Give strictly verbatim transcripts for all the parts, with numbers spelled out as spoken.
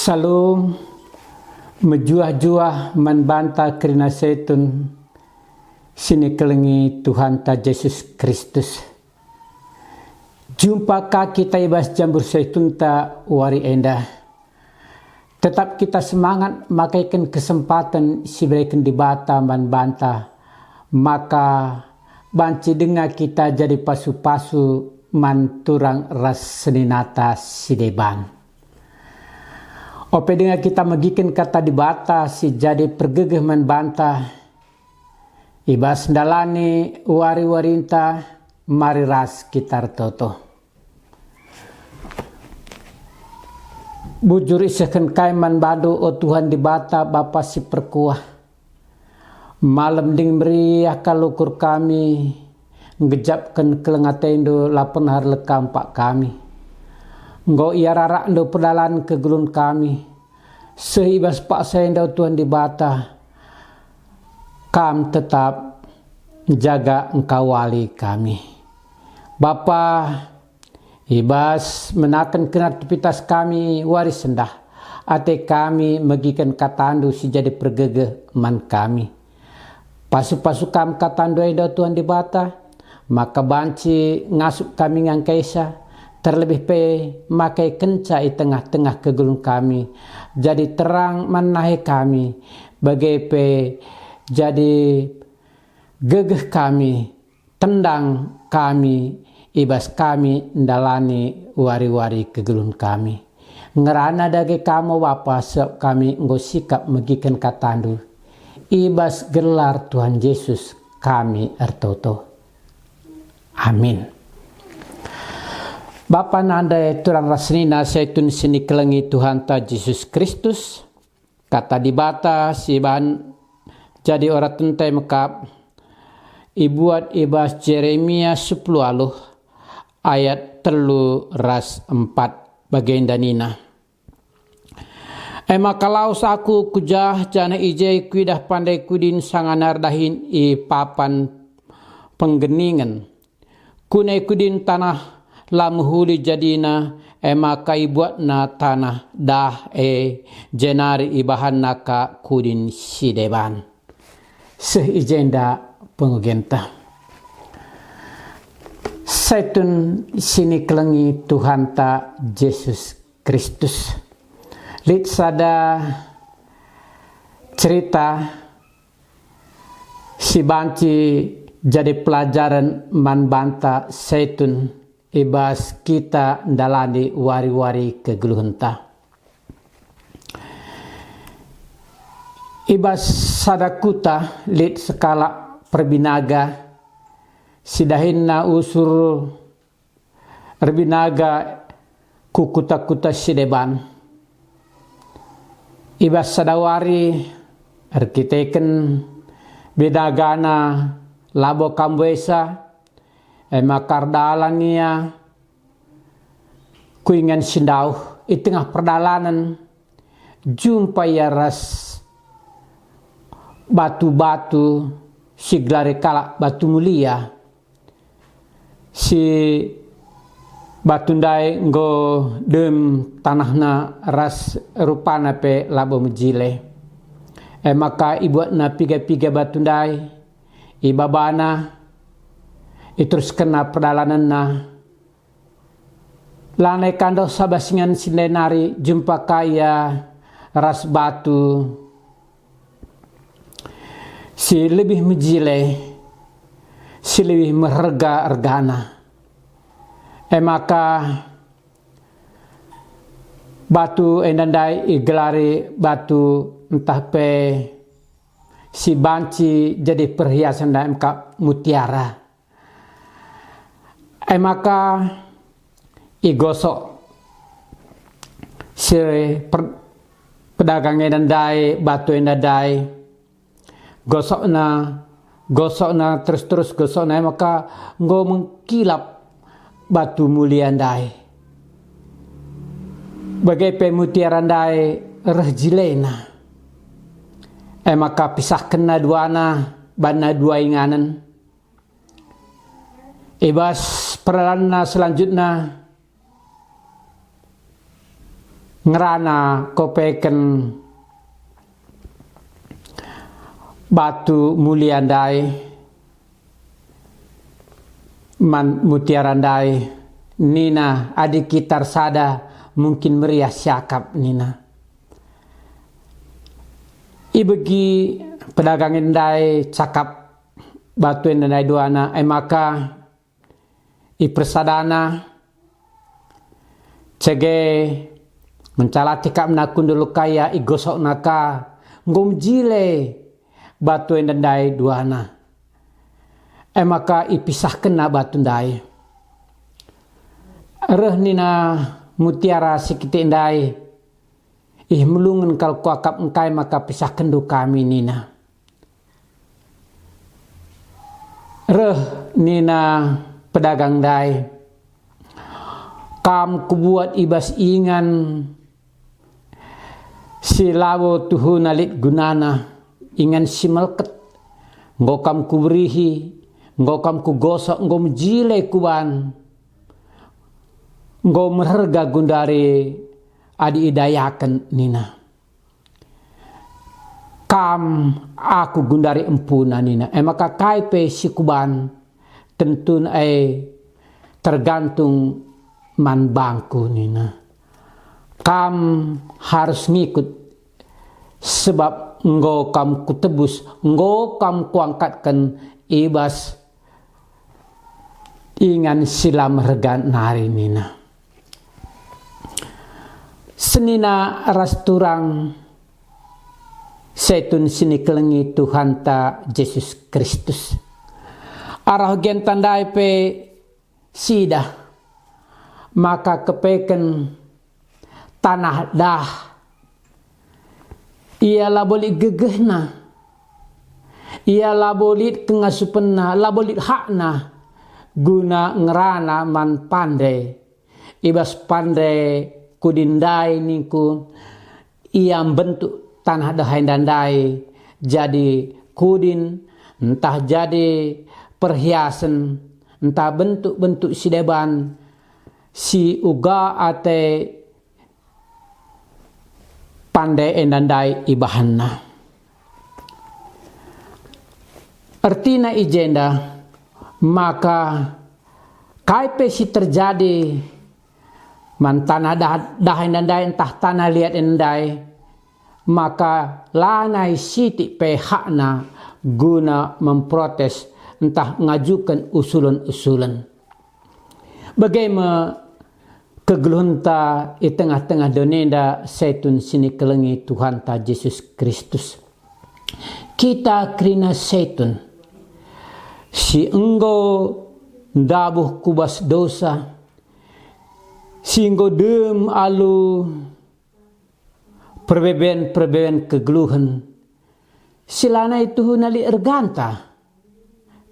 Shalom, mejuah-juah man banta kerina Saitun si nikelengi Tuhanta Jesus Kristus. Jumpa ka kita i bas jambur Saitunta wari enda. Tetap kita semangat makaiken kesempaten si ibereken Dibata man banta, maka banci denga kita jadi pasu-pasu man turang ras seninata si deban. Ope denga kita megiken Kata Dibata si jadi pergegeh man banta, i bas ndalani wari-warinta, mari ras kita ertoto. Bujur isehken kai man bandu, o Tuhan Dibata, Bapa si perkuah. Malem ding meriah kal ukur kami, nggejapken keleng atendu la pernah erleka empak kami. Enggo iararakndu perdalan kegeluhen kami. Seh i bas paksa enda, o Tuhan Dibata, Kam tetap njaga engkawali kami. Bapa, i bas menaken aktivitas kami wari sendah, ate kami megiken katandu si jadi pergegeh man kami. Pasu-pasu Kam katandu enda, Tuhan Dibata, maka banci ngasup kami ngangkaisa, terlebih pe makaikenca i tengah-tengah kegeluhen kami, jadi terang man nahe kami, bage pe jadi gegeh kami, tendang kami, i bas kami ndalani wari-wari kegeluhen kami. Ngerana dage Kam, o Bapa, sebab kami enggo sikap megiken katandu. I bas gelar Tuhan Jesus kami ertoto. Amin. Bapa, nande, turang ras senina Saitun si nikelengi Tuhanta Jesus Kristus, Kata Dibata si bahan jadi oratenta e mekap ibuat i bas Jeremia sepuluh aluh ayat telu ras empat, bagenda nina, E maka lawes aku ku jah, janah i je kuidah pandai kudin sangana erdahin i papan penggeningen. Kune kudin tanah la mehuli jadina, e maka ibuatna tanah dah e, jenari ibahanna ka kudin si deban. Seh i jenda pengogenta. Saitun si nikelengi Tuhanta Jesus Kristus. Lit sada cerita si banci jadi pelajaren man banta saitun i bas kita ndalani wari-wari kegeluhenta. I bas sada kuta lit sekalak perbinaga si dahinna usur erbinaga ku kuta-kuta si deban. I bas sada wari, erkiteken binagana labo ka mbuesa, e maka erdalan ia ku ingan si ndauh. I tengah perdalanen, jumpa ia ras batu-batu si gelari kalak batu mulia. Si batu ndai enggo dem tanahna ras rupana pe labo mejile. E maka ibuatna piga-piga batu ndai, ibabana, iteruskenna perdalanenna. Lanai ka ndauh saba si ingan si ndai nari, jumpa ka ia ras batu si lebih mejile, si lebih meherga ergana. E maka batu enda ndai igelari batu ntah pe si banci jadi perhiasen ndai mekap mutiara. E maka igosok si per-, pedagang enda ndai batu enda ndai. Gosokna, gosokna, terus-terus gosokna, e maka enggo mengkilap batu mulia ndai. Bage pe mutiara ndai reh jilena. E maka pisahkenna duana banna dua inganen. I bas perdalanenna selanjutna, ngerana kopeken batu mulia ndai man mutiara ndai, nina, "Adi kita ersada, mungkin meriah siakap," nina. Ibegi pedagang ndai cakap batu enda ndai duana, e maka ipersadana, cege mencalati kap nakundul kaya igosokna ka, enggo mejile batu enda ndai duana. E maka ipisahkenna batu ndai. Reh nina mutiara si kitik ndai, "Ih, melungen kal kuakap engkai maka pisahkenndu kami," nina. Reh nina pedagang ndai, "Kam kubuat i bas ingan si labo tuhuna lit gunana, ingan si melket. Enggo kam kuberihi, enggo kam kugosok, enggo mejile kuban, enggo merherga gundari adi idayaken," nina. "Kam aku gundari empuna," nina. "E maka kai pe si kuban, tentun e tergantung man bangku," nina. "Kam harus ngikut, sebab enggo kam kutebus, enggo kam kuangkatken i bas ingan si la merga nari," nina. Senina ras turang Saitun si nikelengi Tuhanta Jesus Kristus. Arah genta ndai pe sidah maka kepeken tanah dah. Ia labo lit gegehna. Ia labo lit kengasupenna, labo lit hakna guna ngerana man pande. I bas pande kudin ndai ningku, ia mbentuk tanah dah enda ndai jadi kudin, ntah jadi perhiasen, ntah bentuk-bentuk si deban si uga ate pande enda ndai ibahanna. Ertina i jenda maka kai pe si terjadi man tanah dah-, dah enda ndai ntah tanah liat enda ndai, maka lanai sitik pe hakna guna memprotes ntah ngajuken usulen-usulen. Bage me kegeluhenta i tengah-tengah doni enda, Saitun si nikelengi Tuhanta Jesus Kristus. Kita kerina Saitun si enggo ndabuh ku bas dosa, si enggo dem alu perbeben-perbeben kegeluhen si lanai tuhuna lit erganta,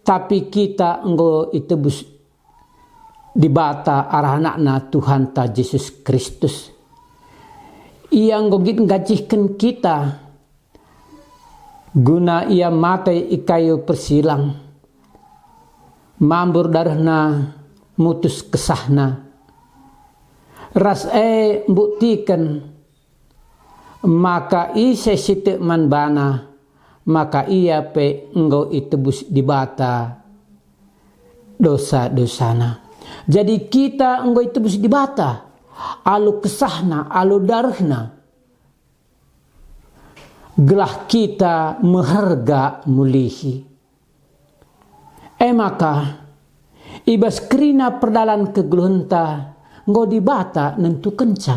tapi kita enggo itebus Dibata arah AnakNa Tuhanta Jesus Kristus. Ia enggo nggit nggajihken kita guna Ia mate i kayu persilang, mambur darehNa, mutus kesahNa, ras e mbuktiken maka ise si tek man baNa, maka ia pe enggo itebus Dibata dosa-dosana. Jadi kita enggo itebus Dibata alu kesahNa, alu darehNa, gelah kita meherga mulihi. E maka, i bas kerina perdalan kegeluhenta enggo Dibata nentukenca.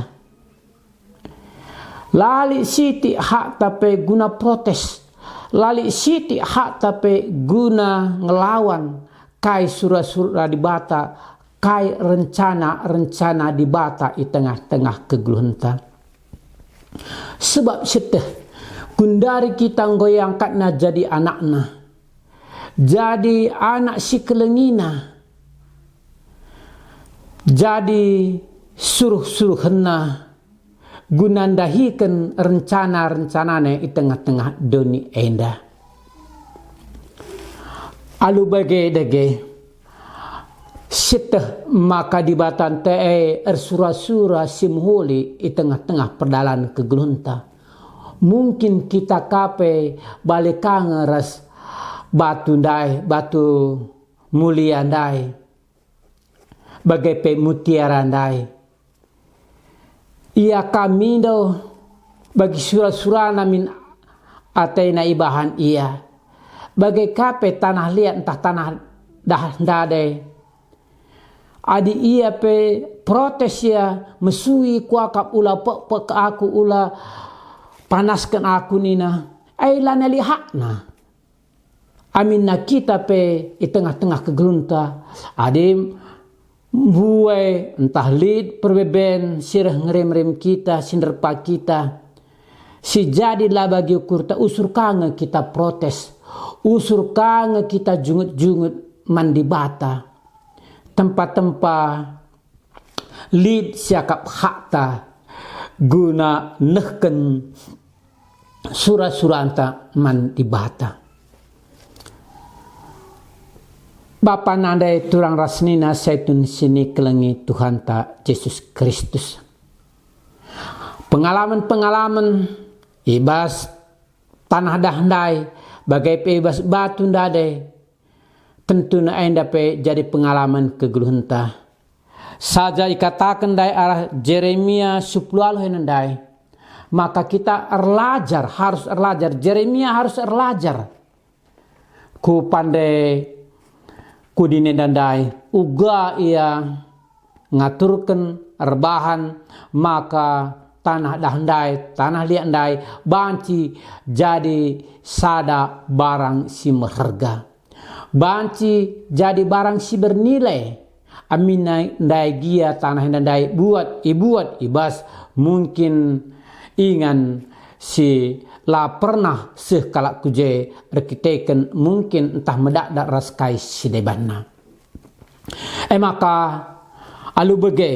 La lit sitik hakta pe guna protes, la lit sitik hakta pe guna ngelawan kai sura-sura Dibata, kai rencana-rencana Dibata i tengah-tengah kegeluhenta. Sebab sieteh, gundari kita enggo iangkatNa jadi anakNa, jadi anak si kelengiNa, jadi suruh-suruhenNa guna ndahiken rencana-rencanaNa i tengah-tengah doni enda. Alu bage dage, Sieteh maka Dibata ntah e ersura-sura si mehuli i tengah-tengah perdalan kegeluhenta. Mungkin kita ka pe bali ka nge ras batu ndai, batu mulia ndai, bage pe mutiara ndai. Ia ka mindo bagi sura-surana min atena ibahan ia. Bage ka pe tanah liat ntah tanah dah ndade. Adi ia pe protes ia, mesui kuakap, ula pekpek aku, ula panasken aku nina, ai lanai lit hakna. Aminna kita pe i tengah-tengah kegeluhenta, adi mbue ntah lit perbeben si reh ngerem-rem kita, si nderpa kita, si jadi la bagi ukurta, usur ka nge kita protes, usur ka nge kita jungut-jungut man Dibata. Tempa-tempa lit siakap hakta guna nehken sura-suranta man Dibata. Bapa nande turang ras senina Saitun si nikelengi Tuhanta Jesus Kristus. Pengalamen-pengalamen i bas tanah dah ndai, bage pe i bas batu ndade, tentuna enda pe jadi pengalamen kegeluhenta. Saja ikataken ndai arah Jeremia sepuluh alu enda ndai, maka kita erlajar, harus erlajar. Jeremia harus erlajar. Ku pande ku dini enda ndai, uga ia ngaturken erbahan maka tanah dah ndai, tanah liat ndai banci jadi sada barang si meherga. Banci jadi barang si bernilai. Aminna ndai gia tanah enda ndai buat, ibuat i bas mungkin ingan si la pernah seh kalak ku je erkiteken mungkin ntah medakdak ras kai si debanna. E maka, alu bage,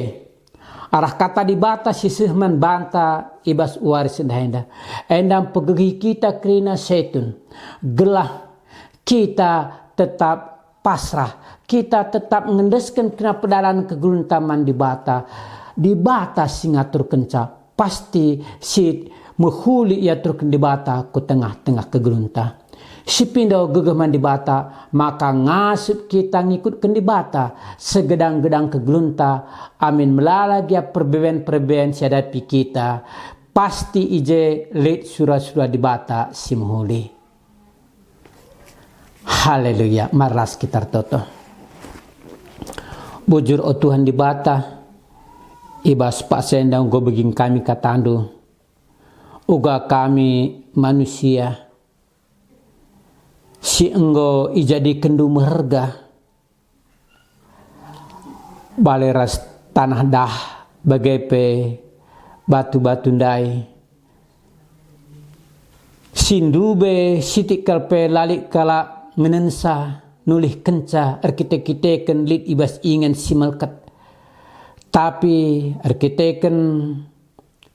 arah kata Dibata si seh man banta i bas wari si ndai enda, enda mpegegehi kita kerina Saitun, gelah kita tetap pasrah, kita tetap ngendesken kena pedalan kegeluhenta man Dibata. Dibata si ngaturkenca, pasti si mehuli iaturken Dibata ku tengah-tengah kegeluhenta. Si pindo gegeh man Dibata, maka ngasup kita ngikutken Dibata, segedang-gedang kegeluhenta, amin melala gia perbeben-perbeben si adapi kita, pasti i je lit sura-sura Dibata si mehuli. Haleluya, mari ras kita ertoto. Bujur, o Tuhan Dibata, i bas paksa enda enggo begin kami katandu, uga kami manusia si enggo ijadikenndu meherga, bale ras tanah dah, bage pe batu-batu ndai. Si ndube sitik kal pe la lit kalak ngenensa nulihkenca erkite-kiteken lit i bas ingan si melket. Tapi erkiteken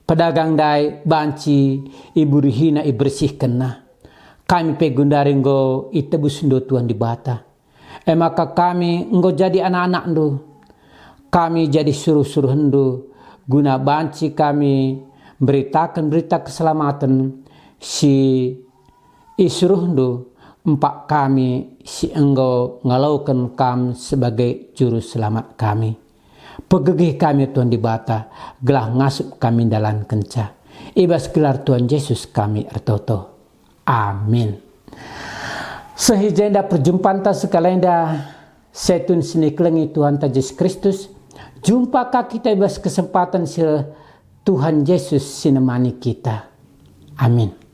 pedagang ndai banci iburihina, ibersihkenna. Kami pe gundari enggo itebusndu Tuhan Dibata. E maka kami enggo jadi anak-anakndu. Kami jadi suruh-suruhndu, guna banci kami mberitaken berita keselamaten si isuruhndu empak kami si enggo ngaloken kam sebagai juru selamat kami. Pegegeh kami, Tuhan Dibata, gelah ngasup kami ndalankenca. I bas gelar Tuhan Jesus kami ertoto. Amin. Seh i jenda perjumpanta sekalenda, setun si nikelengi Tuhanta Jesus Kristus. Jumpa ka kita i bas kesempaten si reh, Tuhan Jesus si nemani kita. Amin.